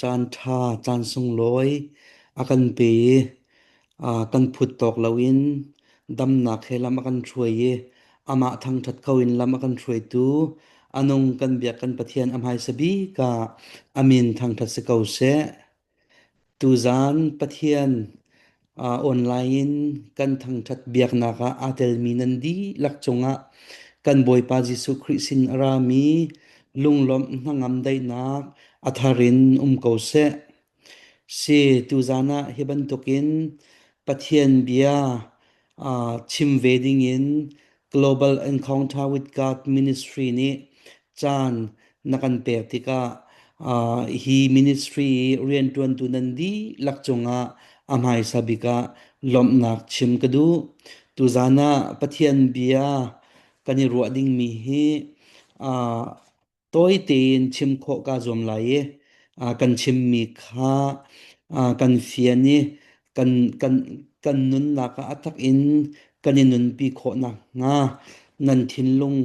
Caan ṭha, caan sunglawi a kan pe i kan phut tawk loin damnak he lam a kan hruai i amah thangṭhat kho in lam a kan hruaitu a nung kan biak kan Pathian a hmaisa bik ah a min thangṭhat si ko seh. Tuzaan Pathian online in kan thangṭhat biaknak ah aa telmi nan dihlak cungah kan Bawipa Jesuh Khrih sin a rami lunglawmh hnangam daihnak a thar in um ko seh. Si, tuzaan ah hi bantukin Pathian bia chim ve dingin Global Encounter with God Ministry nih caan na kan pek tikah hi ministry i rianṭuantu nan dihlak cungah a hmaisa bik ah lawmhnak chim ka duh. Tuzaan ah Pathian bia kan i ruah dingmi hi Tawi tein chim khawh kaa zuam lai i kan chimmi kha kan fian i kan, kan, kan nunnak ah a tak in kan i nunpi khawh nakhnga nan thinlung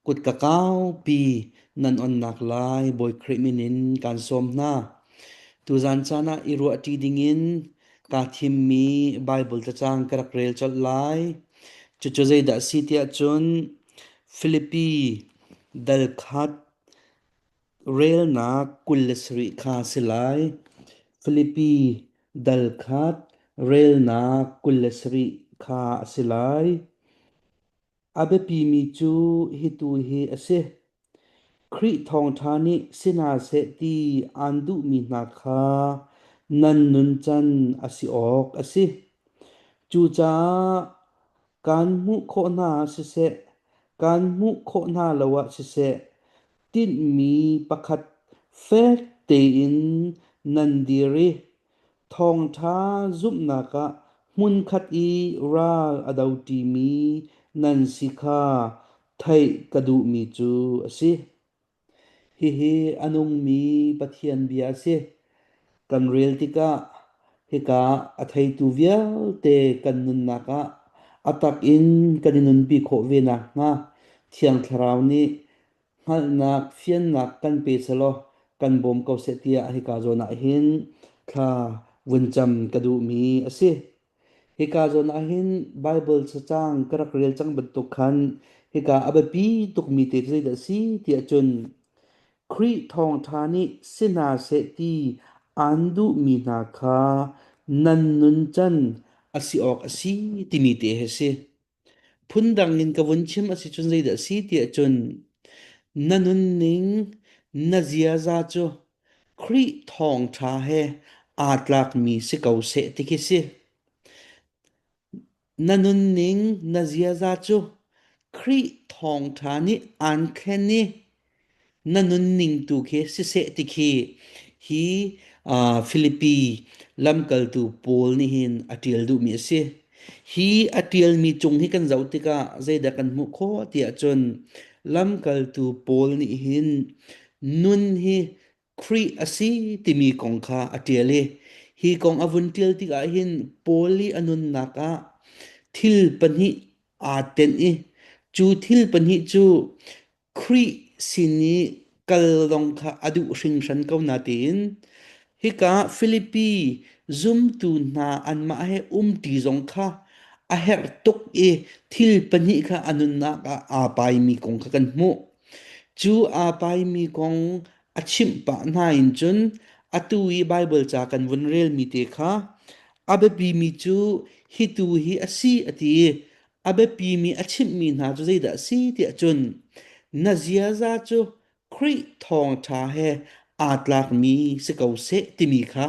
kutka kaupi nan onnak lai Bawi Khrih min in kaan sawm hna. Tuzan caan ah i ruahṭi dingin kaa thimmi Baibal cacang ka rak rel colh lai. Cucu zeidah a si tiah cun Filipi dal khat relnak 27 kha a si lai. Filipi dal khat relnak 27 kha a si lai. A biapimi cu hitu hi a si: Khrih thawngṭha nih si hna seh ti aan duhmi hna kha nan nuncan a si awk a si. Cucaah kaan hmuh khawh hna ah siseh, kaan hmuh khawh hna lo ah siseh, tinhmi pakhat fek tein nan dir i Thawngṭha zumhnak ah hmunkhat i ral a doṭimi nan si kha theih ka duhmi cu a si. Hihi a nungmi Pathian bia a si. Kan rel tikah hika a theitu vialte kan nunnak ah a tak in kan i nunpi khawh ve nakhnga Thiang Thlarau nih hngalhnak fiannak kan pe selaw kan bawm ko seh tiah hika zawn ah hin thla vun cam ka duhmi a si. Hika zawn ah hin Baibal cacang ka rak rel cang bantuk khan hika a biapi tukmi te cu zeidah a si tiah cun Khrih thawngṭha nih si hna seh ti aan duhmi hna kha nan nuncan a si awk a si timi te hi a si. Phundang in ka vun chim a si cun zeidah a si tiah cun na nunning, na ziaza cu Khrih thawngṭha he aa tlakmi si ko seh ti khi si. Na nunning, na ziaza cu Khrih thawngṭha nih aan thlen i na nunning tu khi siseh ti khi hi Filipi lamkaltu Paul nih hin a ṭial duhmi a si. Hi a ṭialmi cung hi kan zoh tikah zeidah kan hmuh khawh tiah cun lamkaltu Paul nih hin nun hi Khrih a si timi kong kha a ṭial i hi kong a vun ṭial tikah hin Paul i a nunnak ah thil pahnih aa tenh i cu thil pahnih cu Khrih sin i kal zong kha a duh hringhran ko natein hika Filipi zumtu hna anmah he umṭi zong kha a herh tuk i thil pahnih kha a nunnak ah aa paimi kong kha kan hmuh. Cu aa paimi kong a chimh pah hna in cun atu i Baibal ca kan vun relmi te kha a biapimi cu hitu hi a si a ti i a biapimi a chimhmi hna cu zeidah a si tiah cun na ziaza cu Khrih thawngṭha he aa tlakmi si ko seh timi kha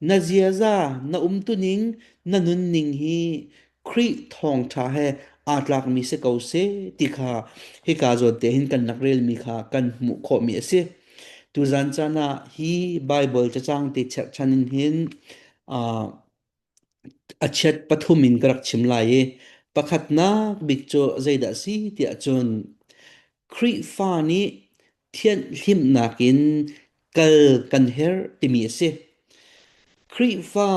na ziaza na umtuning na nunning hi Khrih thawngṭha he aa tlakmi si ko seh ti kha hika zawn te hin kan rak relmi kha kan hmuh khawhmi a si. Tuzan caan ah hi Baibal cacang te cherhchan in hin uh, a chiat pathum in ka rak chim lai i pakhatnak bik cu zeidah a si tiah cun Khrihfa nih thianhhlimhnak in kal kan herh timi a si. Khrihfa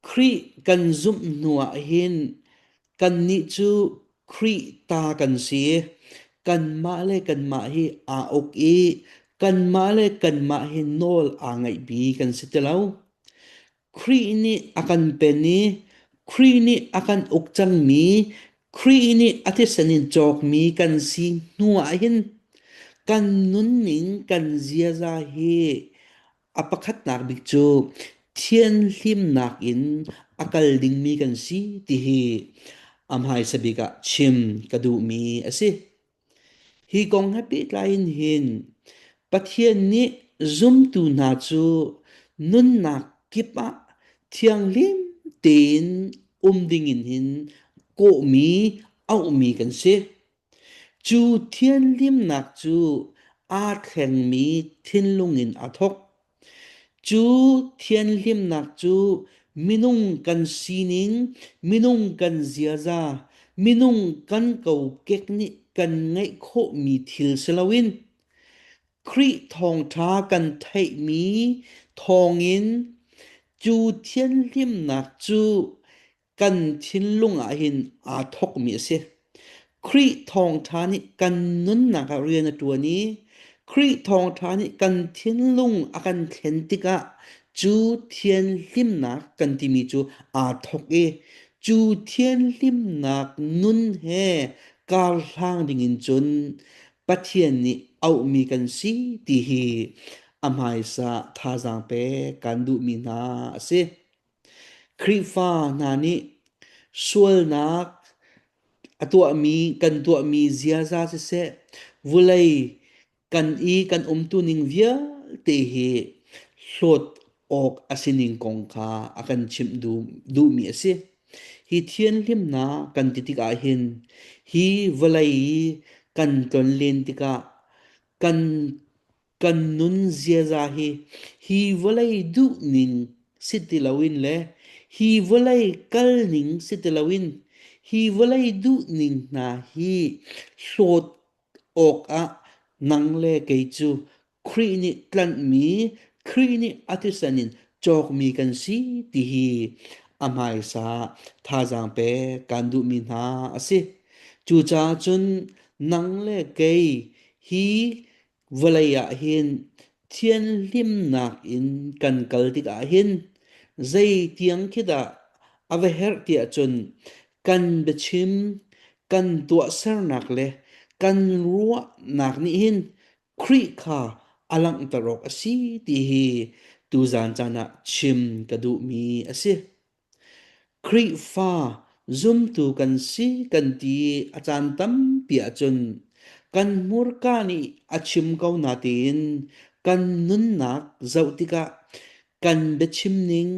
Khrih kan zumh hnu ah hin kannih cu Khrih ta kan si i kanmah le kanmah hi aa uk i. Kanmah le kanmah hi nawl aa ngeihmi kan si ti lo. Khrih nih a kan pen i Khrih nih a kan uk cangmi, Khrih nih a thisen in cawkmi kan si hnu ah hin kan nunning, kan ziaza hi a pakhatnak bik cu thianhlimnak in a kal dingmi kan si ti hi a hmaisa bik ah chim ka duhmi a si. Hi kong he pehtlai in hin Pathian nih zumtu hna cu nunnak kip ah thianghlim tein um dingin hin kawhmi, auhmi kan si. Cu thianhlimnak cu aa thlengmi thinlung in aa thawk. Cu thianhlimnak cu minung kan sining, minung kan ziaza, minung kan kokek nih kan ngeih khawhmi thil si loin Khrih thawngṭha kan theihmi thawngin cu thianhlimnak cu kan thinlung ah hin aa thawkmi a si. Khrih thawngṭha nih kan nunnak ah rian a ṭuan i Khrih thawngṭha nih kan thinlung a kan thlen tikah cu thianhlimnak kan timi cu aa thawk i cu thianhlimnak nun he karhlang dingin cun Pathian nih auhmi kan si ti hi a hmaisa thazaang pek kan duhmi hna a si. Khrihfa hna nih sualnak a tuahmi kan tuahmi ziaza siseh, vulei kan i kan umtuning vialte hi hlawt awk a sining kong kha a kan chimh duhmi a si. Hi thianhlimnak kan ti tikah hin hi vawlei i kan tlonlen tikah kan Kan nun ziaza hi hi vawlei duhning si ti loin le hi vawlei kalning si ti loin hi vawlei duhning hna hi hlawt awkah nang le kei cu Khrih nih tlanhmi, Khrih nih a thisen in cawkmi kan si ti hi a hmaisa thazaang pek kan duhmi hna a si. Cucaah cun nang le kei hi Vawlei ah hin thianhlimnak in kan kal tikah hin zeitiang khi dah a va herh tiah cun kan biachim, kan tuahsernak le kan ruahnak nih hin Khrih kha a langhter awk a si ti hi tuzan caan ah chim ka duhmi a si. Khrihfa zumtu kan si kan ti a caan tampi ahcun kan hmurka nih a chim ko natein kan nunnak zoh tikah kan biachim ning,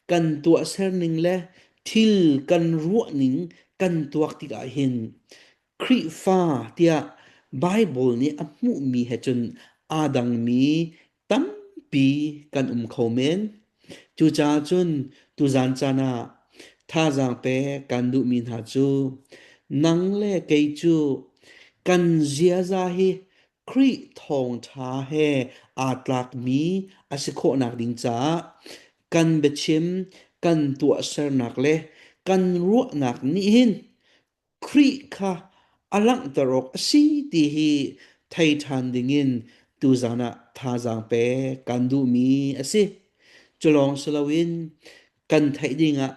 kan tuahser ning le thil kan ruahning kan tuak tikah hin Khrihfa tiah Baibal nih a hmuhmi he cun aa dangmi tampi kan um kho men. Cucaah cun tuzan caan ah thazaang pek kan duhmi hna cu nang le kei cu kan ziaza hi Khrih thawngṭha he aa tlakmi a si khawhnak ding caah kan biachim, kan tuahsernak le kan ruahnak nih hin Khrih kha a langhter awk a si ti hi thei ṭhan dingin tuzan ah thazaang pek kan duhmi a si. Cu lawng si loin kan theih dingah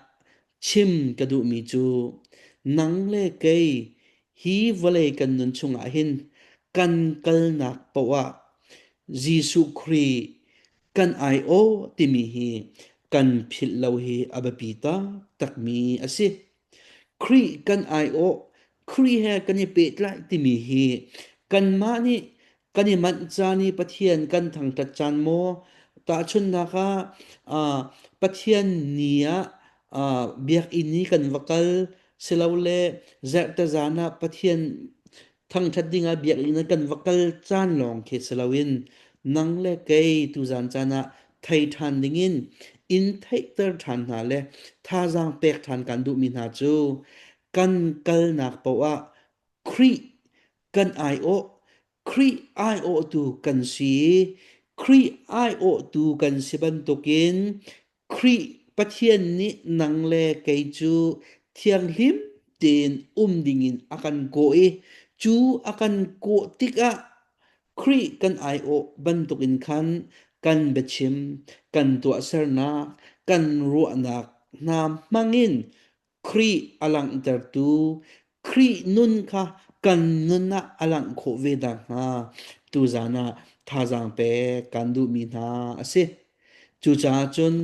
chim ka duhmi cu nang le kei hi vawlei kan nun chungah hin kan kalnak paoh ah Jesuh Khrih kan aiawh timi hi kan philh lo hi a biapi taktakmi a si. Khrih kan aiawh, Khrih he kan i pehtlaih timi hi kanmah nih kan i manh caan i Pathian kan thangṭhat caan maw? Tahchunhnak ah, uh, Pathian ni ah uh, biakinn i kan va kal silole zarhte zan ah Pathian Thangṭhat dingah biakinn ah kan va kal caan lawng khi si loin nang le kei tuzan caan ah thei ṭhan dingin in theihter ṭhan hna le thazaang pek ṭhan kan duhmi hna cu kan kalnak paoh ah Khrih kan aiawh, Khrih aiawhtu kan si i Khrih aiawhtu kan si bantukin Khrih Pathian nih nang le kei cu thianghlim tein um dingin a kan kawh i cu a kan kawh tikah. Khrih kan aiawh bantukin khan kan biachim, kan tuahsernak, kan ruahnak hna hmangin Khrih a langhtertu Khrih nun kha kan nun ah a langh khawh ve nakhnga tuzan ah thazaang pek kan duhmi hna a si. Cucaah cun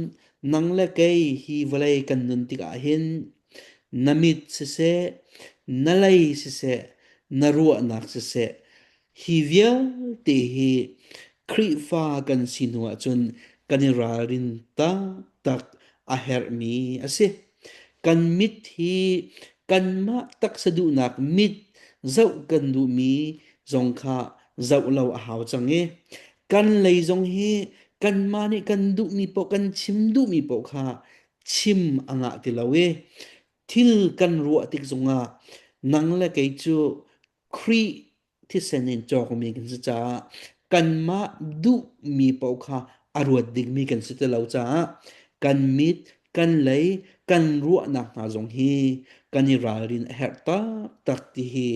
nang le kei hi vawlei kan nun tikah hin na mit siseh, na lei siseh, na ruahnak siseh, hi vialte hi Khrihfa kan si hnu ahcun kan i ralrin taktak a herhmi a si. Kan mit hi kanmah taksa duhnak mit zoh kan duhmi zong kha zoh lo a hau cang i kan lei zong hi kanmah nih kan duhmi paoh kan chim duhmi paoh kha chim a ngah ti lo i thil kan ruah tik zongah nang le kei cu Khrih thisen in cawkmi kan si caah kanmah duhmi paoh kha a ruat dingmi kan si ti lo caah kan mit, kan lei, kan ruahnak hna zong hi kan i ralrin a herh taktak ti hi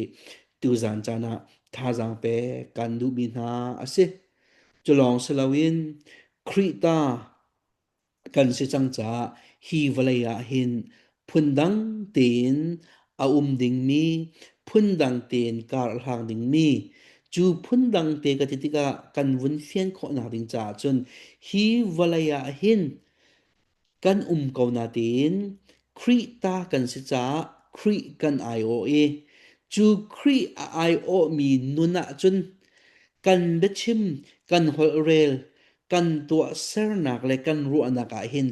tuzan caan ah thazaang pek kan duhmi hna a si. Cu lawng si loin Khrih ta kan si cang caah hi vawlei ah hin phundang tein a um dingmi, phundang tein kar a hlang dingmi, cu phundang te ka ti tikah kan vun fian khawhnak ding caah cun hi vawlei ah hin kan um ko natein Khrih ta kan si caah Khrih kan aiawh i cu Khrih a aiawhmi nun ah cun kan biachim, kan holhrel, kan tuahsernak le kan ruahnak ah hin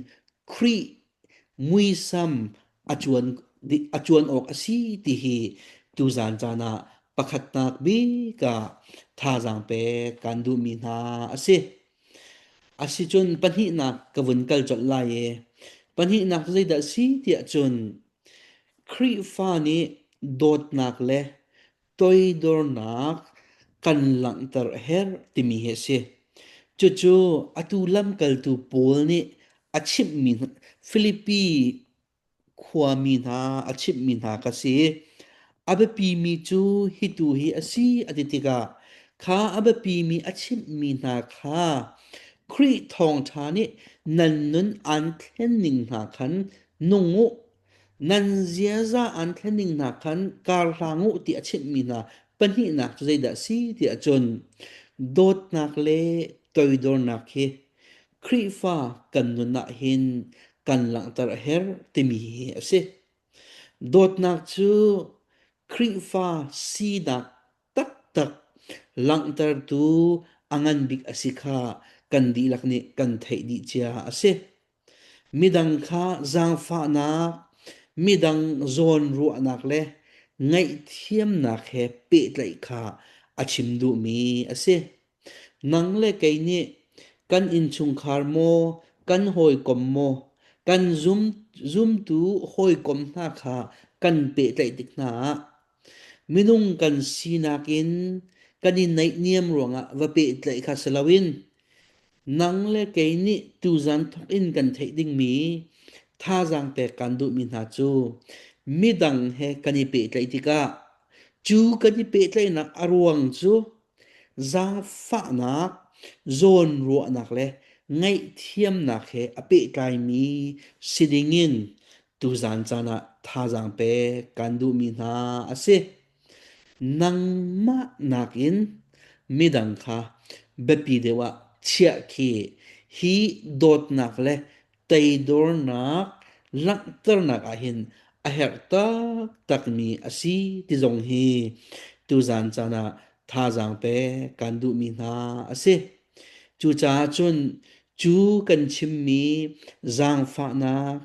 Khrih muisam a cuan a cuan awk a si ti hi tuzan caan ah pakhatnak bik ah thazaang pek kan duhmi hna a si. Asicun pahnihnak ka vun kal colh lai i pahnihnak cu zeidah a si tiah cun Khrihfa nih dawtnak le toidornak kan langhter a herh timi hi a si. Cucu atu lamkaltu Paul nih a chimhmi Filipi khuami hna a chimhmi hna ka si. A biapimi cu hitu hi a si a ti tikah kha a biapimi a chimhmi hna kha Khrih thawngṭha nih nan nun aan thlen ning hna khan nung u Nan ziaza aan thlen hna khan kar hlang u ti a chimhmi hna pahnihnak cu zeidah a si tiah cun dawtnak le toidornak hi Khrihfa kan nun ah hin kan langhter a herh timi hi a si. Dawtnak cu Khrihfa sinak taktak langhtertu a ngan bik a si kha kan dihlak nih kan theih dih cia a si. Midang kha zaangfahnak, midang zawnruahnak le ngaihthiamnak he pehtlaih kha a chim duhmi a si. Nang le kei nih kan innchungkhar maw, kan hawikom maw, kan zum, zumtu hawikom hna kha kan pehtlaih tik hna ah minung kan sinak in kan i naihniam ruangah va pehtlaih kha si loin Nang le kei nih tuzan thawk in kan theih dingmi thazaang pek kan duhmi hna cu midang he kan i pehtlaih tikah cu kan i pehtlaihnak a ruang cu zaangfahnak, zawnruahnak le ngaihthiamnak he a pehtlaimi si dingin tuzan caan ah thazaang pek kan duhmi hna a si. Nangmah nakin midang kha biapi deuh ah chiah khi hi dawtnak le teidornak langhternak ah hin a herh taktakmi a si ti zong hi tuzan caan ah thazaang pek kan duhmi hna a si. Cucaah cun cu kan chimmi zaangfahnak,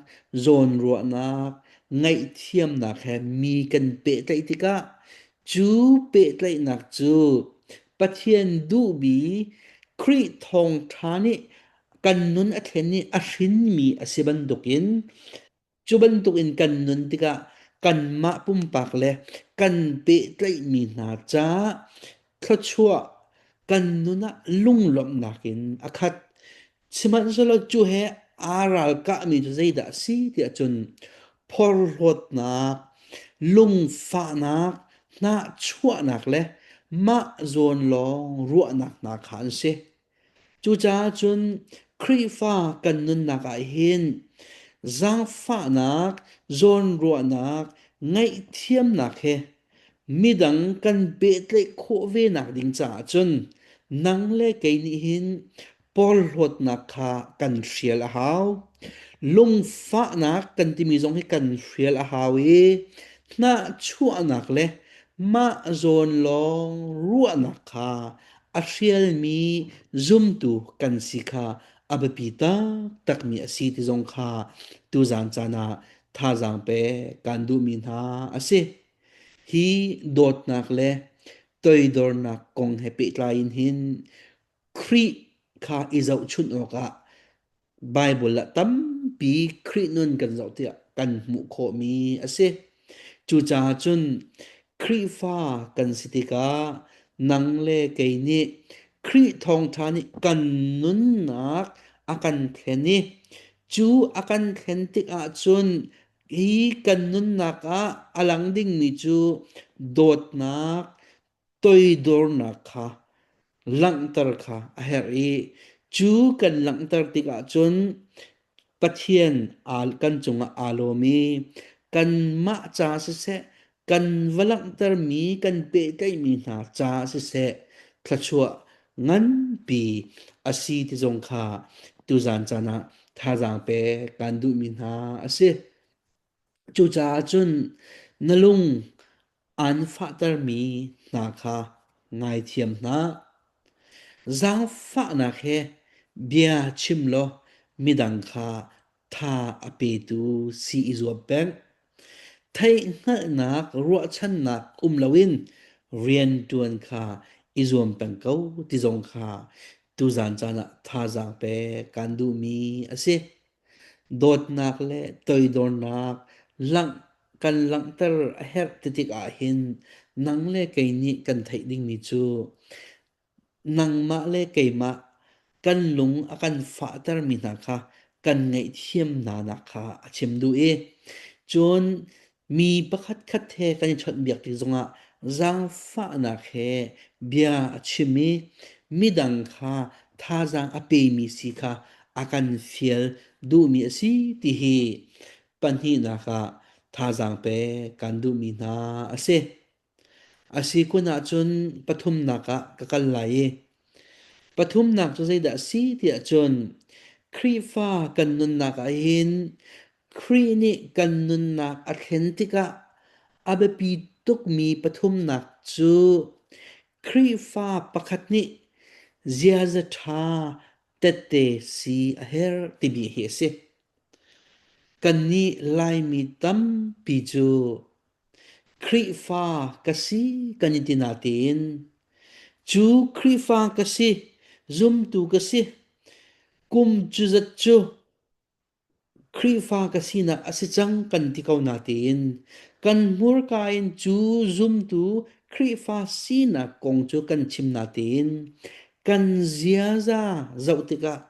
zawnruahnak, ngaihthiamnak he mi kan pehtlaih tikah cu pehtlaihnak cu Pathian duhmi Khrih thawngṭha nih kan nun a thlen i a hrinmi a si bantukin Cu bantukin kan nun tikah kanmah pumpak le kan pehtlaihmi hna caah thluachuah kan nun ah lunglawmhnak in a khat. Sihmanhsehlaw cu he aa ralkahmi cu zeidah a si tiah cun phorhlawtnak, lungfahnak, hnahchuahnak le mah zawn lawng ruahnak hna kha an si. Cucaah cun Khrihfa kan nunnak ah hin zaangfahnak, zawnruahnak, ngaihthiamnak he midang kan pehtlaih khawh ve nak ding caah cun nang le kei nih hin porhlawtnak kha kan hrial a hau. Lungfahnak kan timi zong hi kan hrial a hau i hnahchuahnak le mah zawn lawng ruahnak kha a hrialmi zumtu kan si kha a biapi taktakmi a si ti zong kha tuzan caan ah thazaang pek kan duhmi hna a si. Hi dawtnak le toidornak kong he pehtlai in hin Khrih kha i zohchunh awkah Baibal ah tampi Khrih nun kan zoh tiah kan hmuh khawhmi a si. Cucaah cun Khrihfa kan si tikah nang le kei nih Khrih thawngṭha nih kan nunnak a kan thlen i cu a kan thlen tikah cun hi kan nunnak ah a lang dingmi cu dawtnak, toidornak kha langhter kha a herh i cu kan langhter tikah cun Pathian kan cungah aa lawm i kanmah ca siseh, kan va langhtermi kan pehtlaihmi hna ca siseh, thluachuah nganpi a si ti zong kha tuzan caan ah thazaang pek kan duhmi hna a si. Cucaah cun na lung aan fahtermi hna kha ngaithiam hna. Zaangfahnak he bia chim law midang kha tha a petu si i zuam peng. Theihhngalhnak ruahchannak um loin rianṭuan kha i zuam peng ko ti zong kha tuzan caan ah thazaang pek kaan duhmi a si. Dawtnak le toidornak langh kan langhter a herh ti tikah hin nang le kei nih kan theih dingmi cu nangmah le keimah kan lung a kan fahtermi hna kha kan ngaihthiam hna nak kha a chim duh i cun Mi pakhatkhat he kan i chawnhbiak tik zongah zaangfahnak he bia a chim i midang kha thazaang a pemi si kha a kan fial duhmi a si ti hi pahnihnak ah thazaang pek kan duhmi hna a si. A si kun ahcun pathumnak ah ka kal lai i pathumnak cu zeidah a si tiah cun Khrihfa kan nunnak ah hin Khrih nih kan nunnak a thlen tikah a biapi tukmi pathumnak cu Khrihfa pakhat nih ziaza ṭha tette si a herh timi hi a si. Kannih Laimi tampi cu Khrihfa ka si kan i ti natein cu Khrihfa ka si, zumtu ka si, kum cu zat cu Khrihfa ka sinak a si cang kan ti ko natein kan hmurka in cu zumtu Khrihfa sinak kong cu kan chim natein kan ziaza zoh tikah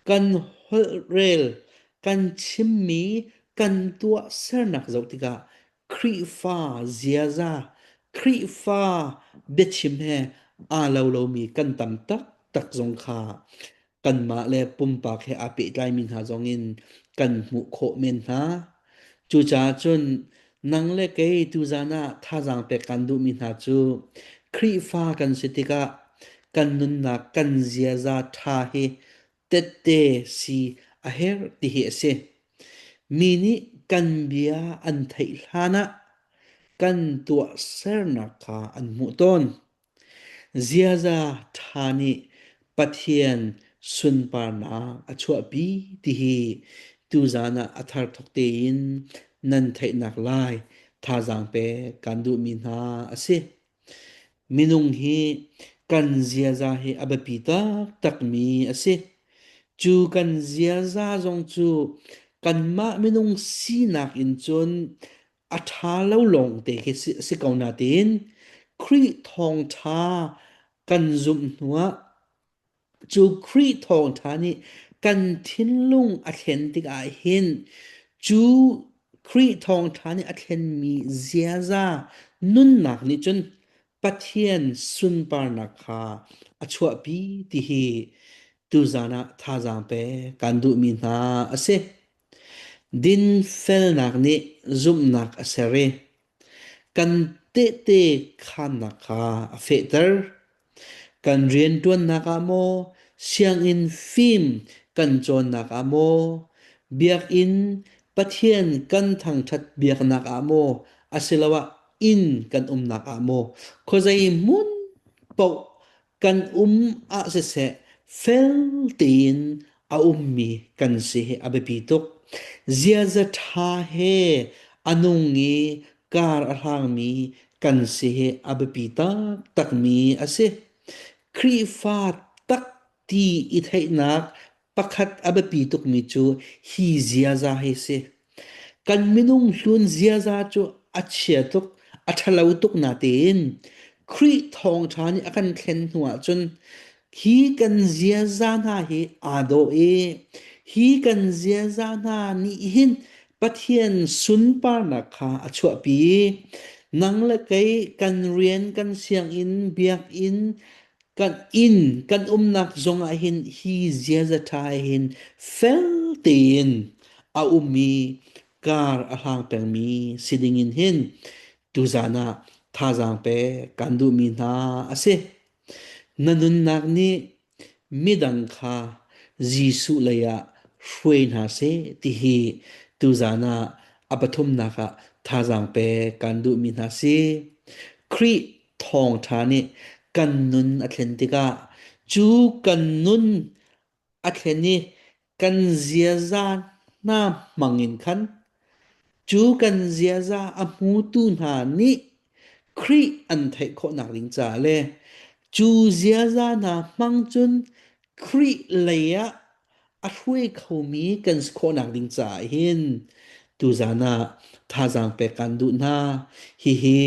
kan holhrel kan chimmi kan tuahsernak zoh tikah Khrihfa ziaza Khrihfa biachim he aa lo lomi kan tam taktak zong kha kanmah le pumpak he aa pehtlaimi hna zongin kan hmuh khawh men hna. Cucaah cun nang le kei tuzan ah thazaang pek kan duhmi hna cu Khrihfa kan si tikah kan nunnak kan ziaza ṭha hi tette si a herh ti hi a si. Mi nih kan bia an theih hlanah kan tuahsernak kha an hmuh tawn. Ziaza ṭha nih Pathian sunparnak a chuahpi ti hi tuzan ah a thar thawk tein nan theihnak lai thazaang pek kan duhmi hna a si. Minung hi kan ziaza hi a biapi taktakmi a si. Cu kan ziaza zong cu kanmah minung sinak in cun a ṭha lo lawngte khi si ko nain Khrih thawngṭha kan zumh hnuah cu Khrih thawngṭha nih kan thinlung a thlen tikah hin cu Khrih thawngṭha nih a thlenmi ziaza nunnak nih cun. Pathian sunparnak kha a chuahpi ti hi tuzan ah thazaang pe kan duhmi hna a si. Dinfelnak nih zumhnak a ser i kan tehte khaannak kha a fehter. Kan rianṭuannak ah maw, sianginn fim kan cawnnak ah maw, biakinn Pathian kan thangṭhat biaknak ah maw, asiloah inn kan umnak ah maw, khuazei hmun paoh kan um ah siseh fel tein a ummi kan si hi a biapi tuk. Ziaza ṭha he a nung i kar a hlangmi kan si hi a biapi taktakmi a si. Khrihfa tak ti i theihnak pakhat a biapi tukmi cu hi ziaza hi si. Kan minung hlun ziaza cu a chia tuk, a ṭhalo tuk natein Khrih thawngṭha nih a kan thlen hnu ahcun hi kan ziaza hna hi aa dawh i hi kan ziaza hna nih hin Pathian sunparnak kha a chuahpi. Nang le kei kan rian, kan sianginn, biakinn, kan inn kan umnak zong ah hin hi ziaza ṭha hin fel tein a um i kar a hlang pengmi si ding in hin tuzan ah thazaang pek kan duhmi hna a si. Na nunnak nih midang kha Jesuh lei ah hruai hna seh ti hi tuzan ah a pathumnak ah thazaang pek kan duhmi hna si. Khrih thawngṭha nih kan nun a thlen tikah cu kan nun a thlen i kan ziaza hna hmangin khan cu kan ziaza a hmutu hna nih Khrih an theih khawhnak ding caah le cu ziaza hna hmang cun Khrih lei ah a hruai khomi kan si khawhnak ding caah hin tuzan ah thazaang pek kan duh hna. Hihi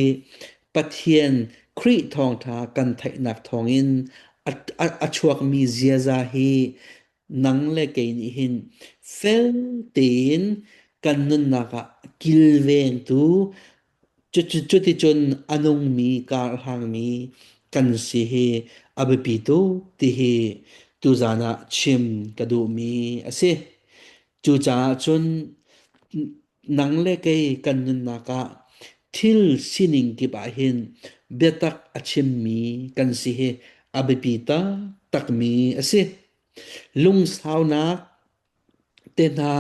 Pathian Khrih thawngṭha kan theihnak thawngin a, a, a chuakmi ziaza hi nang le kei nih hin fel tein kan nunnak ah kilvengtu Cuticun a nungmi karhlangmi kan si hi a biapi tuk ti hi tuzan ah chim ka duhmi a si. Cucaah cun nang le kei kan nunnak ah thil sining kip ah hin biatak a chimmi kan si hi a biapi taktakmi a si. Lungsaunak te hna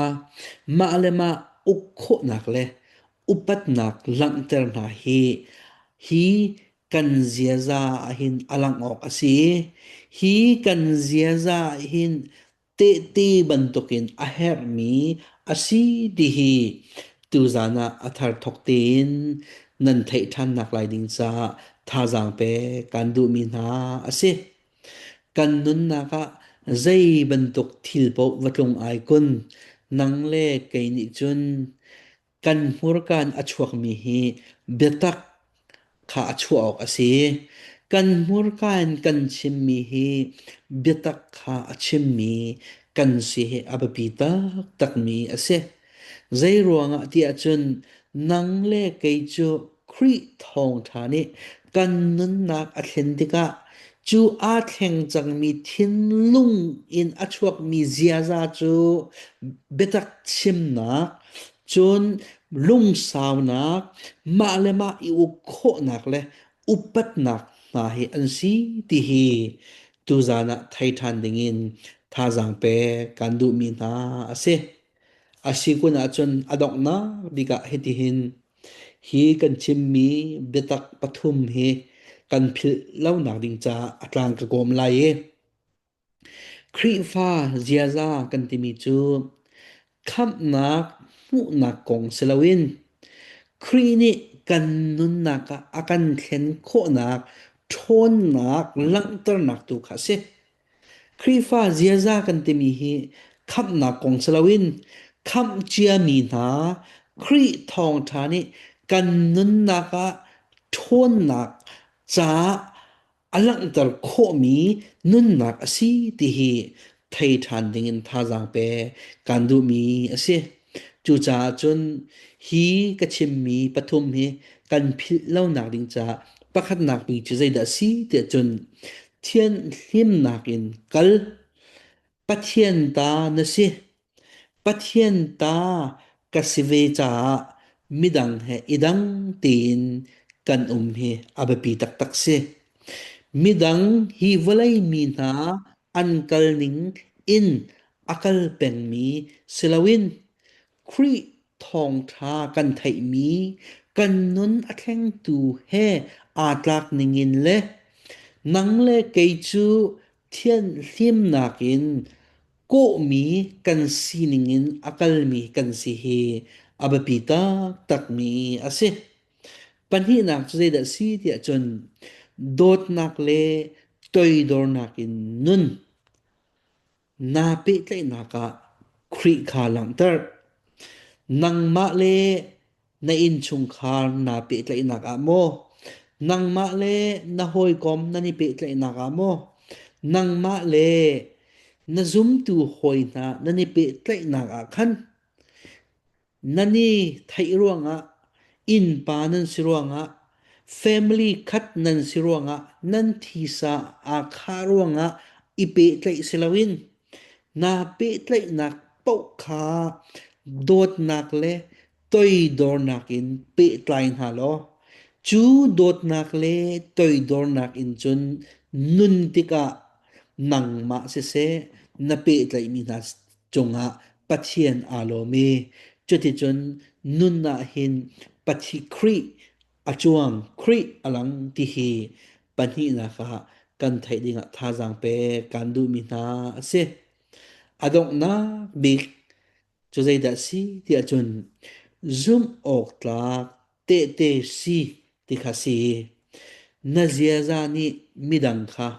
mah le mah uk khawhnak le upatnak langhter hna hi hi kan ziaza ahhin a langh awk a si. Hi kan ziaza ahhin tehte bantukin a herhmi a si ti hi tuzan ah a thar thawk tein nan theih ṭhannak lai ding caah thazaang pek kan duhmi hna a si. Kan nunnak ah zei bantuk thil paoh va tlung ai kun, nang le kei nih cun kan hmurka in a chuakmi hi biatak kha a chuah awk a si. Kan hmurka in kan chimmi hi biatak kha a chimmi kan si hi a biapi taktakmi a si. Zeiruangah tiah cun nang le kei cu Khrih thawngṭha nih kan nunnak a thlen tikah cu aa thleng cangmi thinlung in a chuakmi ziaza cu biatak chimnak, cun lungsaunak, mah le mah i uk khawhnak le upatnak hna hi an si ti hi tuzan ah thei ṭhan dingin thazaang pek kan duhmi hna a si. A si kun ahcun a donghnak bik ah hitihin hi kan chimmi biatak pathum hi kan philh lonak ding caah a tlang ka kawm lai i Khrihfa ziaza kan timi cu khamhnak hmuhnak kong si loin Khrih nih kan nunnak ah a kan thlen khawhnak ṭhawnnak langhternak tu kha a si. Khrihfa ziaza kan timi hi khamhnak kong si loin khamh ciami hna Khrih thawngṭha nih kan nunnak ah ṭhawnnak caah a langhter khawhmi nunnak a si ti hi thei ṭhan dingin thazaang pe kan duhmi a si. Cucaah cun hi ka chimmi pathum hi kan philh lonak ding caah Pakhatnak bik cu zeidah a si tiah cun thianhlimnak in kal. Pathian ta na si. Pathian ta ka si ve caah midang he i dang tein kan um hi a biapi taktak si. Midang hi vawlei mi hna an kal ning in a kal pengmi si loin Khrih thawngṭha kan theihmi kan nun a thlengtu he aa tlak ningin le nang le kei cu thianhlimnak in kawhmi kan sining in a kalmi kan si hi a biapi taktakmi a si. Pahnihnak cu zeidah a si tiah cun dawtnak le toidornak in nun. Naa pehtlaihnak ah Khrih kha langhter. Nangmah le na innchungkhar naa pehtlaihnak ah maw, nangmah le na hawikom nan i pehtlaihnak ah maw, nangmah le na zumtu hawi hna nan i pehtlaihnak ah khan Nan i theih ruangah, innpa nan si ruangah, family khat nan si ruangah, nan thisa aa khah ruangah i pehtlaih si loin naa pehtlaihnak paoh kha dawtnak le toidornak in pehtlai hna law cu dawtnak le toidornak in cun nun tikah nangmah siseh na pehtlaihmi hna cungah Pathian aa lawm i cuticun nun ah hin Pathi Khrih a cuang, Khrih a lang ti hi pahnihnak ah kan theih dingah thazaang pek kan duhmi hna a si. A donghnak bik cu zeidah a si tiah cun zumh awk tlak tehte si ti kha si. Na ziaza nih midang kha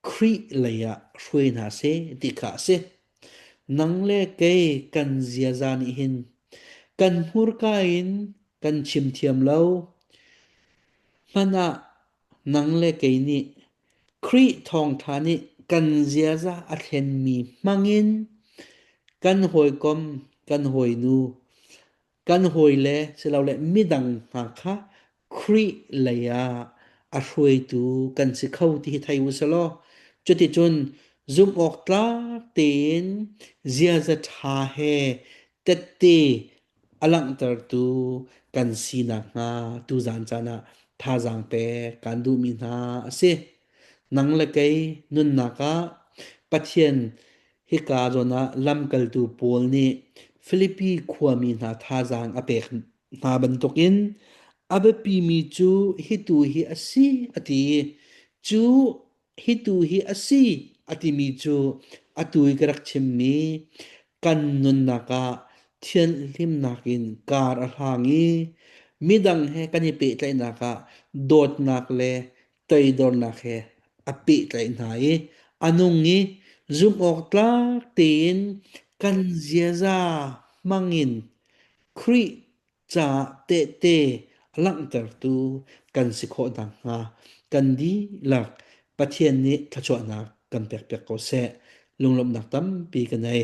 Khrih lei ah hruai hna seh ti kha a si. Nang le kei kan ziaza nih hin kan hmurka in kan chim thiam lo. Hmanh ah nang le kei nih Khrih thawngṭha nih kan ziaza a thlenmi hmangin kan hawikom, kan hawinu, kan hawile silole midang hna kha Khrih lei ah a hruaitu kan si kho ti hi thei u selaw cuticun zumhawktlak tein ziaza ṭha he tette a langhtertu kan si nakhnga tuzan caan ah thazaang pek kan duhmi hna a si. Nang le kei nunnak ah Pathian Hika zawn ah lamkaltu Paul nih Filipi khuami hna thazaang a pek hna bantukin a biapimi cu hitu hi a si a ti. Cu hitu hi a si a timi cu atu i ka rak chimmi kan nunnak ah thianhlimnak in kar a hlang i midang he kan i pehtlaihnak ah dawtnak le toidornak he a pehtlaih hna i a nung i zumhawktlak tein kan ziaza hmangin Khrih caah tehte a langhtertu kan si khawh nakhnga kan dihlak Pathian nih thluachuahnak kan pekpiak ko seh. Lunglawmhnak tampi ka nei.